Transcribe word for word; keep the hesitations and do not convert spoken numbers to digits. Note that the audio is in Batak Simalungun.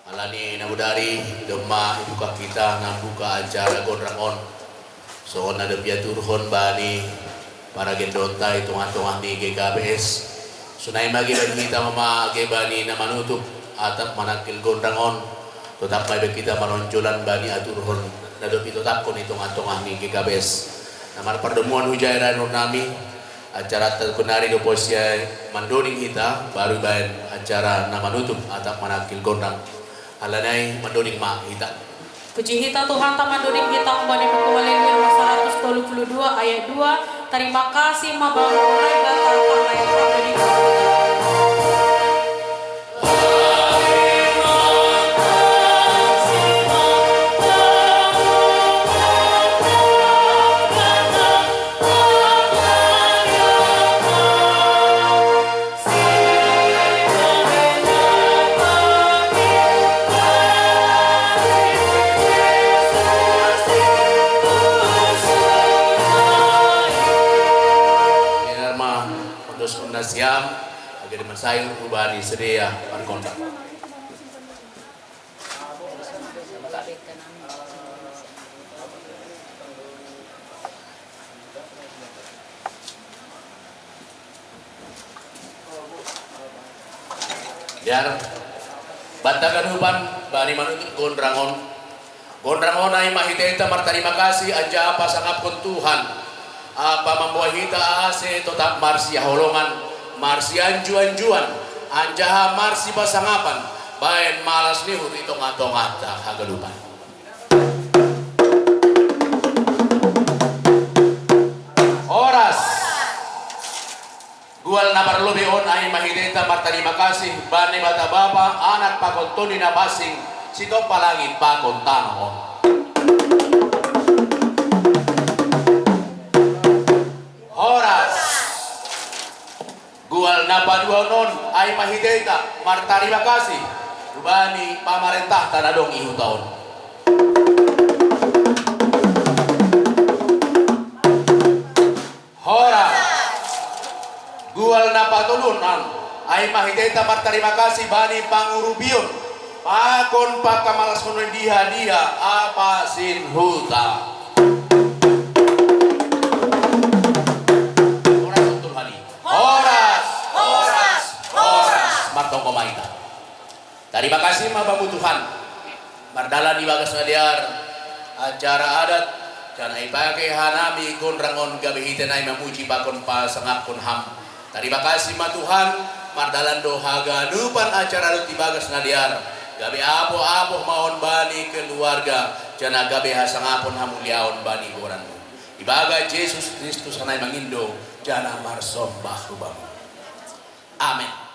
Alani nabodari domma ibuka hita nambuka acara Gondrang on. Songon na dope aturhon bani para gendonta i tongah-tongah ni G K B S. Sonai ma gabe bani hita ma gabe bani na manutup atap manangkil Gondrang on. Totap ma gabe hita maronjolan bani aturhon na dope itotaphon i tongah-tongah ni G K B S. Na marpardomuan hujae ranon nami, acara ta sonari dope sian mandoding hita baru baen acara na manutup atap manangkil Gondrang. Alani mandoding ma hita. Puji hita Tuhanta, mandoding hita humbani buku Haleluya nomor saratus tolu pulu dua ayat dua. Tarima kasih ma Bapa, Bapa, Bapa, Bapa. Biar ma untuk nasiam, agar masayur ubani sedia parkontak. Biar banta ganupan bani manutup Gondrang on. Gondrang on ai ma hita-hita martarima kasih anjaha pasangapkon Tuhan. Apa mamboan hita ase totap marsihaholongan, marsianju-anjuan, anjaha marsipasangapan, baen malas ni uhur i tongah-tongahta haganupan. Horas. Gual na parlobei on ai ma hita-hita martarima kasih bani Naibata Bapa, Anak pakon Tondi na pansing, sitompa langit pakon tano on. Horas. Gual na paduahon on ai ma hita-hita martarima kasih hubani pamarentahta na adong i huta on. Horas. Gual na patoluhon on ai ma hita-hita martarima kasih bani pangurupion pakon panghamalashon ni dia-dia apasin huta. Horas, Tuhan i. Horas, horas, horas. Martonggo ma hita. Tarima kasih ma Bamu Tuhan. Mardalan di bagas na dear acara adat, janah ipake hanami Gondrang on gabe hita nai mamuji pakon pasangapkon Ham. Tarima kasih ma Tuhan, mardalan do haganupan acara adat di bagas na dear, gabe apoh-apoh ma on bani keluarga, janah gabe hasangapon hamuliaon bani goran-Mu. Ibagas Jesus Kristus hanami mangindo, janah marsomba hu Bamu. Amen.